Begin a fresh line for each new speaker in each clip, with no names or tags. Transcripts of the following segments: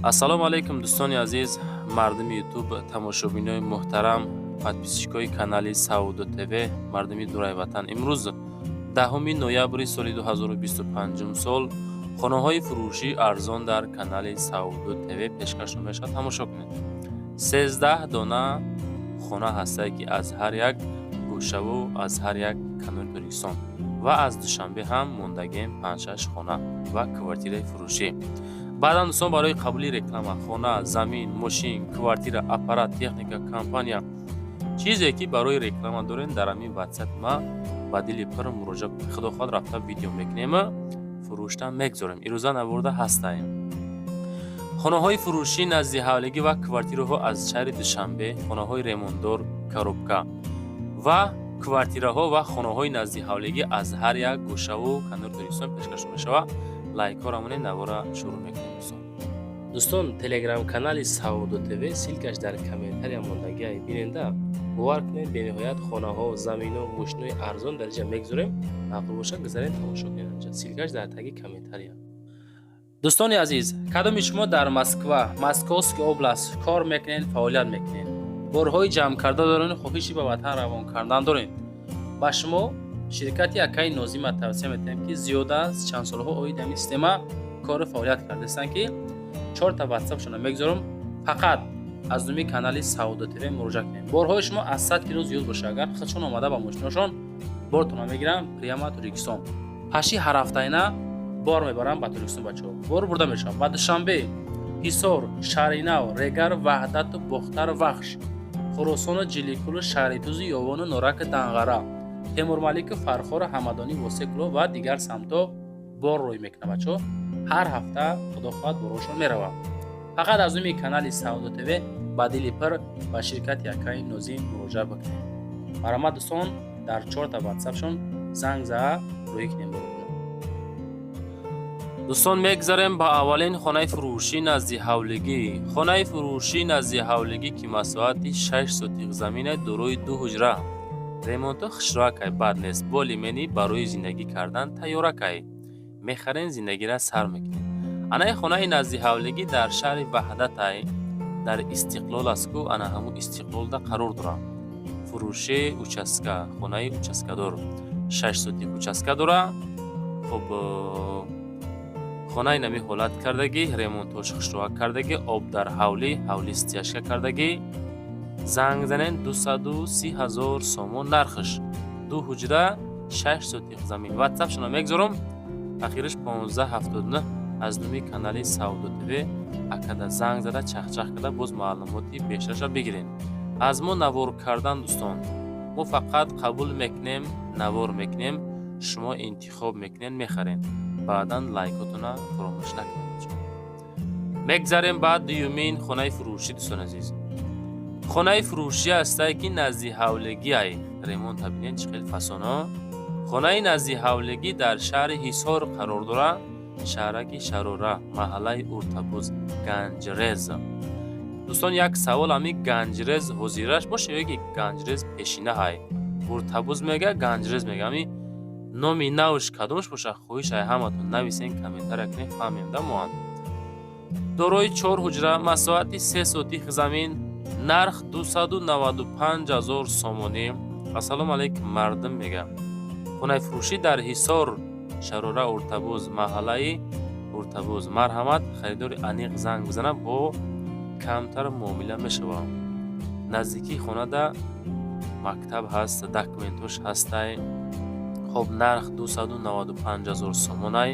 Ассалому алайкум, дӯстони азиз, мардуми Ютуб, тамошобинои муҳтарам, подписчикои канали Савдо ТВ, мардуми дурай ватан. Имрӯз 10 ноябри соли 2025 сол хонаҳои фурӯшии арзон дар канали Савдо ТВ пешкаш мешавад. Тамошо кунед, 13 дона хона ҳастае, ки аз ҳар як гӯшаву аз ҳар як канори Тоҷикистон ва аз Душанбе ҳам мондагем панҷшаш хона ва квартираи фурӯшӣ. Баъдан, дӯстон, барои қабули реклама, хона, замин, мошин, квартира, аппарат, техника, компания, чизе ки барои реклама дорем, дар ҳамин Ватсап ма ба дили пур муроҷиат кунед. Худо хоҳад, рафта видео мекунем, фурӯшта мегзорем. Ирӯза наворда ҳастаем хонаҳои фурӯшӣ назди ҳавлигӣ ва квартираҳо аз шаҳри Душанбе, хонаҳои ремонтдор, коробка ва квартираҳо ва хонаҳои назди ҳавлигӣ аз ҳар як гӯшаву канори Тоҷикистон пешкаш мешавад. Лайкҳоро монед, навора шурӯъ мекунем, дӯстон. Дӯстон, телеграм-канали Савдо ТВ, ссылкаш дар комментария мондагиай, биненда. Бовар кунед, бениҳоят хонаҳо, замино, мошинои арзон дар инҷа мегузорем. Маъқул бошад, гузарен, тамошо кунед. Анҷа ссылкаш дар таги комментария. Дӯстони азиз, кадоми шумо дар Москва, Московский область кор мекунед, фаъолият мекунед, борҳои ҷамъкарда доред, хоҳиши ба ватан равон кардан доред, ба шумо ширкати акаи Нозима тавсия метиҳем, ки зиёда аз чанд солҳо оид ҳамин система кору фаъолият кардаистанд, ки чорта ватсапшона мегузорам. Фақат аз номи канали Савдо ТВ муроҷиат кунед. Борҳои шумо аз 100 кило зиёд боша агар, худшон омада ба мошиношон бортона мегиранд, прямо Тоҷикистон. Паши ҳарҳафтаина бор мебарам ба Тоҷикистон, бачаҳо. Бор бурда мешавад ба Душанбе, Ҳисор, Шаҳринав, Регар, Ваҳдату Бохтар, Вахш, Хуросону Ҷиликулу Шаҳритузу Ёвону Нораки, Данғара, Темурмалику Фархору Ҳамадонӣ, Восекуло ва дигар самтҳо бор рӯй мекунад, бачаҳо. Ҳар ҳафта, худо хоҳад, борҳошон меравад. Фақат аз номи канали Савдо ТВ ба дили пур ба ширкати акаи Нозим муроҷиат бикунед. Марҳамат, дӯстон, дар чорта ватсапшон занг заа, рӯй кунем боротона. Дӯстон, мегзарем ба аввалин хонаи фурӯшӣ назди ҳавлигӣ. Хонаи фурӯшӣ назди ҳавлигӣ, ки масоҳати 6 сотих замина, дорои ду ҳуҷра, ремонто хушроакай, бад нест, более-менее барои зиндагӣ кардан тайёракай. Мехарен, зиндагира сар мекунед. Анаи хонаи назди ҳавлигӣ дар шаҳри Ваҳдатай, дар Истиқлол аст ку, ана ҳамун Истиқлолда қарор дорад. Фурӯши участка, хонаи участкадор, 6 сотих участка дора. Хуб, хонаи нами ҳолат кардагӣ, ремонтош хушроак кардагӣ, об дар ҳавлӣ, ҳавлӣ стяжка кардагӣ. Занг занен, 230 000 сомон нархш, ду ҳуҷра, 6 сотих замин. Ватсапшона мегзорам, ахираш 1579. Аз номи канали Савдо ТВ акада занг зада, чахчах карда, боз маълумоти бештарша бигирем. Аз мо навор кардан, дӯстон, мо фақат қабул мекунем, навор мекунем, шумо интихоб мекунед, мехаред. Баъдан лайкотона фаромӯш накунед. Мегзарем ба дуюмин хонаи фурӯшӣ. Дӯстони азиз, хонаи фурӯшӣ ҳастае, ки назди ҳавлигиай. Ремонта бинед, чӣ хел фасоно. Хонаи назди ҳавлигӣ дар шаҳри Ҳисор қарор дорад, шаҳраки Шарора, маҳаллаи Уртабуз, Ганҷрез. Дӯстон, як савол: ҳами Ганҷрез ҳозираш боша ё ки Ганҷрез пешинаҳай? Уртабуз мега, Ганҷрез мега, ҳами номи навш кадомаш боша? Хоҳиш ай ҳаматон, нависен, комментария кунед, фаҳмем да моам. Дорои чор ҳуҷра, масоҳати 3 сотих замин, нарх 295 000 сомонӣ. Ассалому алайкум, мардум, мега. Хонаи фурӯшӣ дар Ҳисор, Шарора, Уртабуз, маҳаллаи Уртабуз. Марҳамат, харидори аниқ занг бизанад, бо камтар муомила мешавад. Наздикии хонада мактаб ҳаст, документош ҳастай. Хоб, нарх 295 000 сомонай,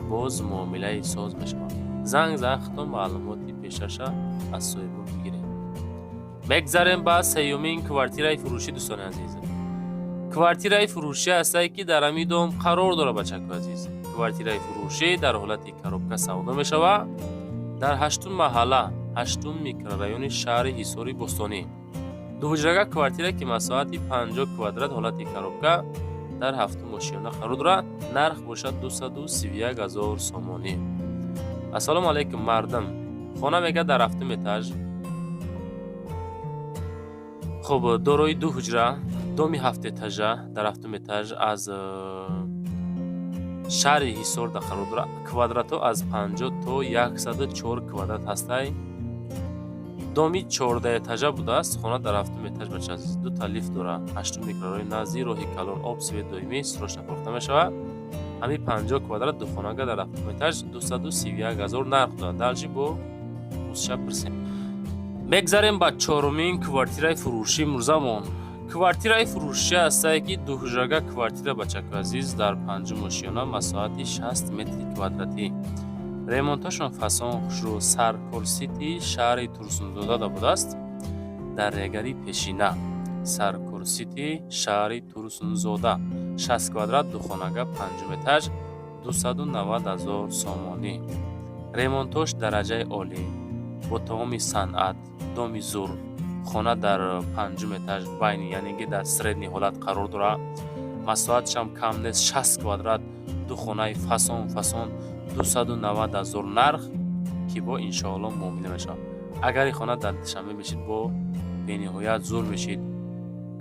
боз муомилаи соз мешавад. Занг зада, худтон маълумоти бештарша аз соҳибон бигиред. Мегзарем ба сеюмин квартираи фурӯшӣ. Дӯстони азиз, квартираи фурӯшӣ ҳастае, ки дар ҳамин дом қарор дорад. Бачаку азиз, квартираи фурӯшӣ дар ҳолати коробка савдо мешавад дар ҳаштум маҳалла, ҳаштум микрорайони шаҳри Ҳисори бостонӣ. Дуҳуҷрага квартира, ки масоҳати 50 квадрат, ҳолати коробка, дар ҳафтум ошиёна қарор дорад. Нарх бошад 231 000 сомонӣ. Ассалому алайкум, мардум. Хона, мега, дар ҳафтум этаж. Хуб, дорои ду ҳуҷра, доми ҳафтэтажа, дар ҳафтум этаж, аз Шаҳри Ҳисорда қарор дорад. Квадратҳо аз 50 то 104 квадрат ҳастай. Доми 14 этажа будааст, хона дар ҳафтум этаж, бача азиз. Дута лифт дорад. Ҳаштум микрорайони, назди роҳи калон, об, свет доимӣ, срочно фурӯхта мешавад. Ҳамин 50 квадрат, духонага, дар ҳафтум этаж 231 000 нарх дорад. Дальше бо узша пурсем. Мегзарем ба чорумин квартираи фурӯшӣ имрӯзамон. Квартираи фурӯшӣ ҳастае, ки дуҳуҷрага квартира, бачаку азиз, дар панҷум ошёна, масоҳати 60 метри квадратӣ, ремонташон фасон, хушрӯ. Саркорсити, шаҳри Турсунзода будааст, дар Регари пешина. Саркорсити, шаҳри Турсунзода, 60 квадрат, духонага, панҷум этаж, 290 000 сомонӣ. Ремонтош дараҷаи олӣ, бо тамоми санъат, доми зур. Хона дар панҷум этаж, байни, яъне ки дар средний ҳолат қарор дорад. Масоҳатшам кам нест, 60 квадрат, ду хонаи фасон фасон, 290 000 нарх, ки бо иншоалло муомила мешавад. Агар ин хона дар Душанбе мешид, бо бениҳоят зур мешид.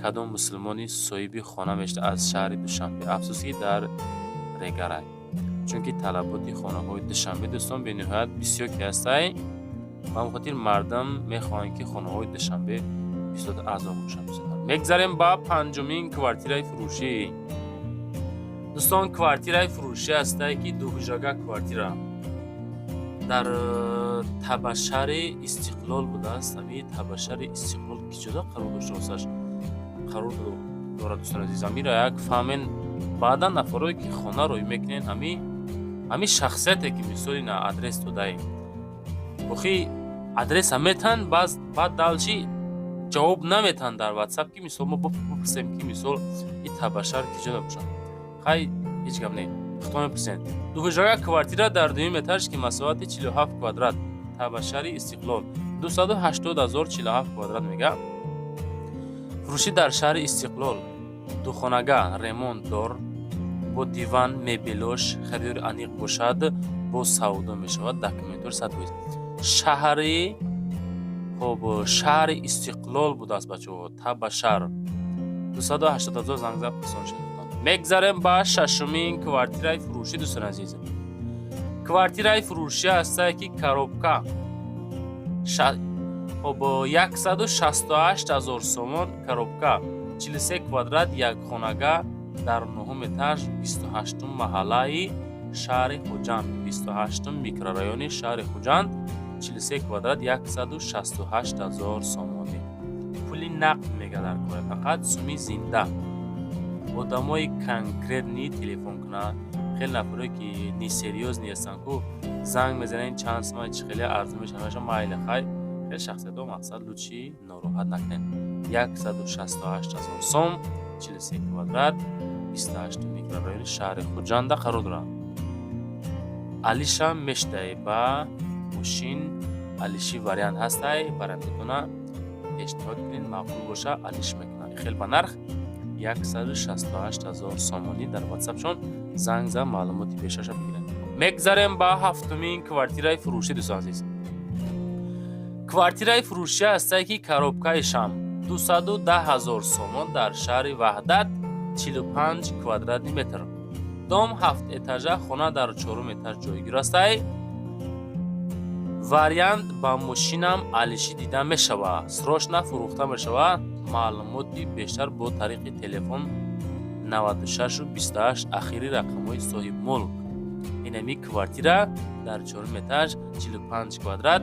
Кадом мусулмони соҳиби хона мешид аз шаҳри Душанбе? Афсӯс, ки дар Регарай, чунки талаботи хонаҳои Душанбе, дӯстон, бениҳоят бисёр ки ҳастай. Ба ҳамин хотир мардам мехоҳанд, ки хонаҳои Душанбе бисёр арзон бошанд. Мегзарем ба панҷумин квартираи фурӯшӣ, дӯстон. Квартираи фурӯшӣ ҳастае, ки дуҳуҷрага квартира дар табашари Истиқлол будааст. Ҳамин табашари Истиқлол ки ҷода қарор дошта бошаш, қарор дорад, дӯстони азиз, амира як фаҳмен. Баъдан нафарое ки хона рӯй мекунен, ҳамин шахсияте ки мисоли на адрес додаем, охи адреса метан, баъд дальше ҷавоб наметан дар Ватсап, ки мисол мо бипурсем, ки мисол и табашар ки ҷода бошад. Хай, ҳеҷ гап не, худто мепурсем. Дуҳуҷрага квартира дар дуюм этаж, ки масоҳати 47 квадрат, табашари Истиқлол, 280 000, 47 квадрат мега. Фурӯшӣ дар шаҳри Истиқлол, духонага, ремонт дор, бо диван, мебелош. Харидори аниқ бошад, бо савдо мешавад, документҳош 100%. Шаҳри, хоб, шаҳри Истиқлол будааст, бачаҳо, табашар, 280 000. Занг зад, пурсон шавед. Мегзарем ба шашумин квартираи фурӯшӣ, дӯстони азиз. Квартираи фурӯшӣ ҳастае, ки коробка, хоб, 168 000 сомон, коробка, 43 квадрат, якхонага, дар нуҳум этаж, 28-ум маҳаллаи шаҳри Хуҷанд, 28-ум микрорайони шаҳри Хуҷанд, 43 квадрат, 168 000 сомонӣ. Пули нақд мега дар кора, фақат суми зинда. Одамои конкретный телефон кунанд. Хеле нафаре ки несерьёзный ҳастанд ку, занг мезанед, чанд сума, чи хеле арзон мешава, майли, хай. Хеле шахсиятҳо, мақсад, лучше нороҳат накунед. 168 000 сом, 43 квадрат, 28 микрорайони шаҳри Хуҷанда қарор дорад. Алиша мештай, ба мошин алиши вариант ҳастай. Вариантатона пешниҳод кунед, маъқул боша, алиш мекунад. Хел ба нарх 168 000 сомонӣ. Дар ватсапшон занг за, маълумоти бештарша бигиред. Мегзарем ба ҳафтумин квартираи фурӯшӣ, дӯстон азиз. Квартираи фурӯшӣ ҳастае, ки коробкаи шам 210 000 сомон, дар шаҳри Ваҳдат, 45 квадратный метр. Дом ҳафт этажа, хона дар чорум этаж ҷойгир астай. Вариант ба мошинам алишӣ дида мешавад. Срочно фурӯхта мешавад. Маълумоти бештар бо тариқи телефон 96 28, ахири рақамҳои соҳибмулк. Инами квартира дар чорум этаж, 45 квадрат,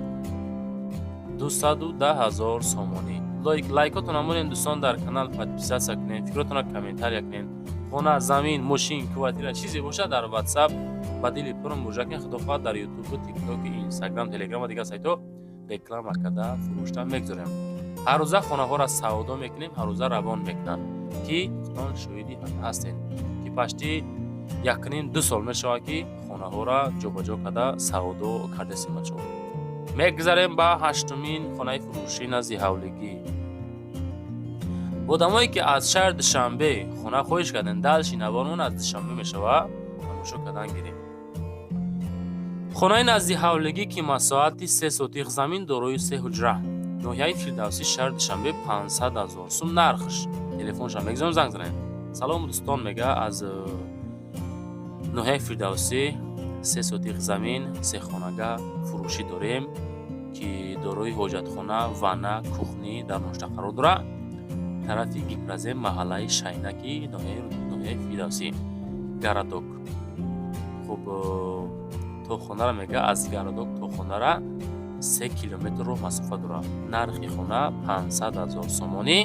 210 000 сомонӣ. Лайкотона монем, дӯстон, дар канал подписаться кунем, фикротона комментария кунем. Хона, замин, мошин, квартира, чизе бошад, дар Ватсап ба дили пур муроҷиат кунед. Худо хоҳад, дар Ютубу, Тиктоку, Инстаграм, Телеграм ва дигар сайтҳо реклама карда, фурӯшта мегузорем. Ҳаррӯза хонаҳоро савдо мекунем, ҳаррӯза равон мекунам, ки худтон шоҳиди ҳастед, ки почти 1,5-2 сол мешавад, ки хонаҳоро ҷобаҷо карда савдо кардастем, бачаҳо. Мегузарем ба ҳаштумин хонаи фурӯшӣ назди ҳавлигӣ. Одамое ки аз шаҳри Душанбе хона хоҳиш кардем, дальше навормон аз Душанбе мешавад, тамошо кардан гирем. Хонаи назди ҳавлигӣ, ки масоҳати 3 сотих замин, дорои се ҳуҷра, ноҳияи Фирдавсӣ, шаҳри Душанбе, 500 000 сум нархш. Телефоншам мегузорем, занг занед. Салом, дӯстон, мега, аз Ноҳияи Фирдавсӣ, 3 сотих замин, се хонага фурӯшӣ дорем, ки дорои ҳоҷатхона, ванна, кухня дар ношта қарор дорад. Тарафи Гипрозем, маҳаллаи Шайнаки, ноҳияи Фирдавсӣ, городок. Хуб, то хонара мега, аз городок то хонара 3 километр роҳ масофа дорад. Нархи хона 500 000 сомонӣ,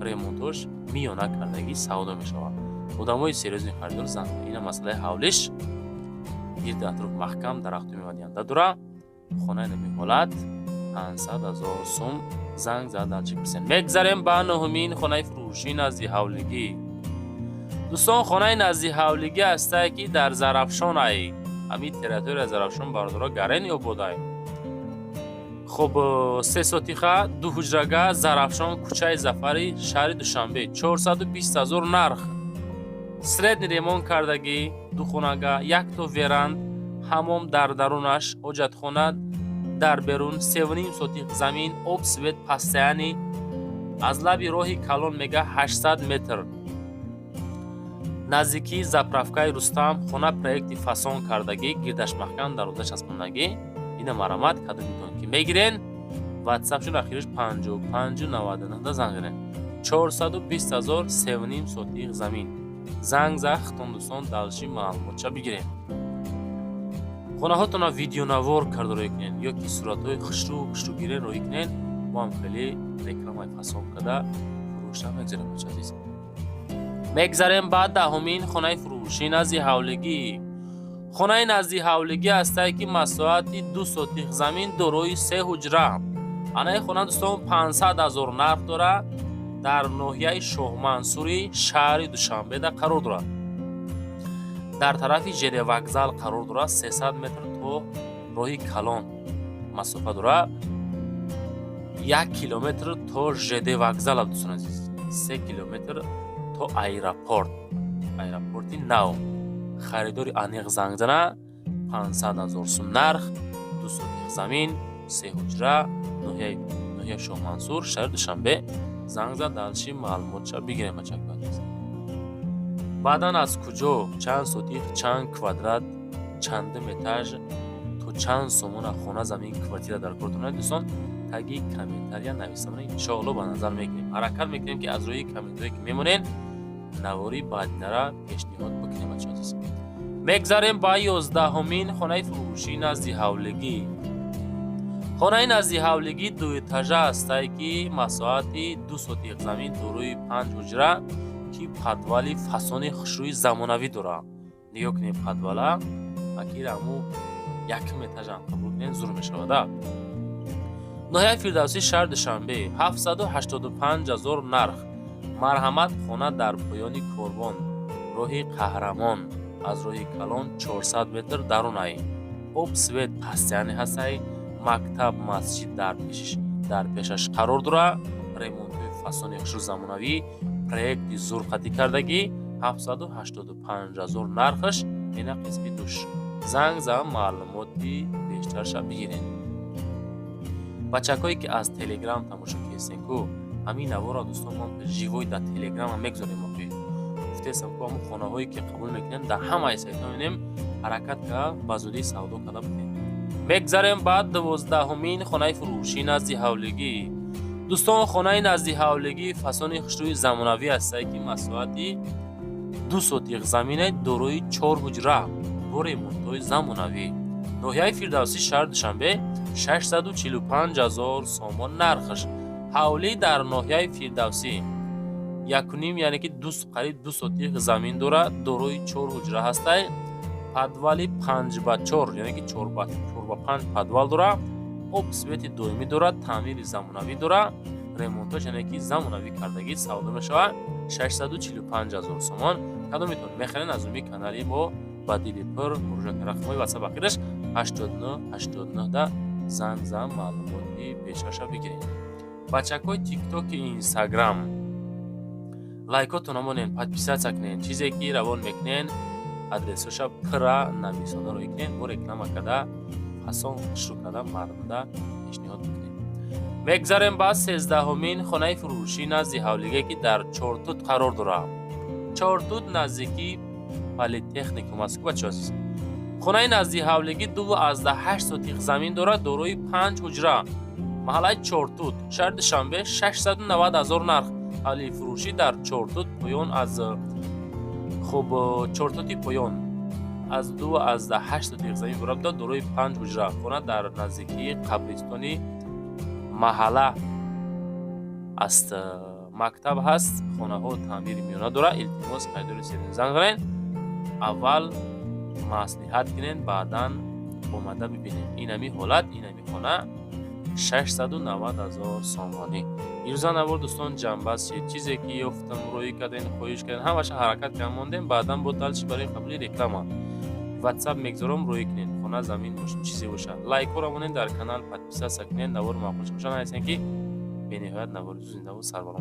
ремонтош миёна кардагӣ савдо мешавад. Одамои серьёзный харидор занг. Ина масъалаи ҳавлиш, гирди атроф маҳкам, дарахту мевадиҳанда дорад. Хонаи нами ҳолат 500 000 сум. Занг зад, дальше пурсем. Мегзарем ба нуҳумин хонаи фурӯшӣ назди ҳавлигӣ. Дӯстон, хонаи назди ҳавлигӣ ҳастае, ки дар Зарафшонай, ҳамин территория Зарафшон, бародаро, гарен ёбодай. Хуб, се сотиха, ду ҳуҷрага, Зарафшон, кӯчаи Зафари, шаҳри Душанбе, 420 000 нарх. Средний ремонт кардагӣ, ду хонага, якто веранд, ҳамом дар дарунаш, ҳоҷатхона дар берун, 3,5 сотих замин, об, свет постоянный, аз лаби роҳи калон мега 800 метр, наздикии заправкаи Рустам. Хона проекти фасон кардагӣ, гирдаш маҳкам, дарвоза часпондагӣ. Ина марамат, кадомитон ки мегирен, ватсапшон ахириш 5599 занг занед. 420 000, 3,5 сотих замин. Занг за хитон, дӯстон, дальше маълумотша бигирем. Хонаҳотона видеонавор карда роҳӣ кунед ё ки суратҳои хушрӯ хушрӯ гирен, роҳӣ кунед. Мо ҳам хеле рекламаи фасон карда фурӯшта мегзарем. Бача азиз, мегзарем ба даҳумин хонаи фурӯшӣ назди ҳавлигӣ. Хонаи назди ҳавлигӣ ҳастае, ки масоҳати 2 сотих замин, дорои се ҳуҷра. Анаи хона, дӯстон, 500 000 нарх дорад. Дар ноҳияи Шоҳмансури шаҳри Душанбеда қарор дорад, дар тарафи ЖД вокзал қарор дорад, 300 метр то роҳи калон масофа дорад, 1 километр то ЖД вокзал. Дӯстон азиз, 3 километр то аэропорт, аэропорти нав. Харидори аниқ занг зана. 500 000 сум нарх, 2 сотих замин, се ҳуҷра, ноҳияи Шоҳмансур, шаҳри Душанбе. Занг зад, дальше маълумотша бигирем. Бачако, баъдан аз куҷо, чанд сотих, чанд квадрат, чандум этаж, то чанд сомона хона, замин, квартира дар кортон, дӯстон, таги комментария нависамона. Иншоалло, ба назар мегирем, ҳаракат мекунем, ки аз рӯи комментҳое ки мемонен, навори баъдинара пешниҳод бикунем. Бача азиз, мегзарем ба 11-умин хонаи фурӯшӣ назди ҳавлигӣ. Хонаи назди ҳавлигӣ дуэтажа ҳастае, ки масоҳати 2 сотих замин, дорои панҷ ҳуҷра, ки подвали фасони хушрӯи замонавӣ дорад. Нигоҳ кунед подвала, акираму якум этажам қабул кунед, зур мешавада. Ноҳияи Фирдавсӣ, шаҳр Душанбе, 785 ҳазор нарх. Марҳамат, хона дар поёни корвон, роҳи Қаҳрамон, аз роҳи калон 400 метр дарунай. Об, свет постоянный ҳастай, мактаб, масҷид дар пешаш қарор дорад. Ремонтҳои фасони хушрӯ замонавӣ, проекти зурқатӣ кардагӣ, 785 ҳазор нархаш. Ина қисми душ. Занг за, маълумоти бештарша бигиред. Бачакҳое, ки аз Телеграм тамошо кестен ку, ҳамин наворро, дӯстон, мо живой дар Телеграм мегузорем. Гуфтесам ку, ҳамон хонаҳое ки қабул мекунем, дар ҳамаи сайтҳо мебинем. Ҳаракат карда, ба зудӣ савдо карда будем. Мегзарем ба 12-умин хонаи фурӯшӣ назди ҳавлигӣ. Дӯстон, хонаи назди ҳавлигӣ фасони хушрӯи замонавӣ ҳастае, ки масоҳати 2 сотих замине, дорои чор ҳуҷра, бо ремонтҳои замонавӣ. Ноҳияи Фирдавсӣ, шаҳри Душанбе, 645 ҳазор сомон нархаш. Ҳавлӣ дар ноҳияи Фирдавсӣ, якуним, яъне ки қариб 2 сотих замин дорад, дорои чор ҳуҷра ҳастай, подвали 5 ба 4, яъне ки 4 ба 5 подвал дорад, об, свети доимӣ дорад, таъмири замонавӣ дорад, ремонтош, яъне ки замонавӣ кардагӣ. Савдо мешавад 645 ҳазор сомон. Кадометон мехарен, аз рӯи канали мо ба дили пур муроҷиат. Рақамҳои ватсап ахираш 89 89 да занг зан, маълумоти бештарша бигиред. Бачакҳои Тиктоки, Инстаграм, лайкотон монен, подписаться кунен. Чизе ки равон мекунен, адресоша пурра нависонда роҳӣ кунен. Бо реклама карда, фасон хушрӯ карда, мардумда пешниҳод мекунем. Мегзарем ба 13-умин хонаи фурӯшӣ назди ҳавлиге, ки дар Чортут қарор дорад. Чортут, наздикии Политехникум аст, бачо азиз. Хонаи назди ҳавлигӣ 2,8 сотих замин дорад, дорои панҷ ҳуҷра, маҳаллаи Чортут, шаҳри Душанбе, 690 ҳазор нарх. Ҳавлии фурӯшӣ дар Чортут поён аз, хуб, Чортути поён аз 2,8 сотих замин иборат буда, дорои панҷ ҳуҷра. Хона дар наздикии қабристони маҳалла аст, мактаб ҳаст, хонаҳо таъмири миёна дорад. Илтимос, харидори серёзный, занг занед, аввал маслиҳат кунед, баъдан омада бибинед. Инами ҳолат, инами хона 690 ҳазор сомонӣ. Ирӯза навор, дӯстон, ҷамъбаст шид. Чизе ки ёфтам, рӯӣ кардем, хоҳиш кардем, ҳамаша ҳаракат кардем, мондем. Баъдан бо дальше барои қабули реклама ватсап мегзорам, рӯӣ кунед. Хона, замин, мошин, чизе бошад, лайкҳоро монед, дар канал подписаться кунед. Навори маъқул боша, нависем, ки бениҳоят навори зиндаву сарбаром.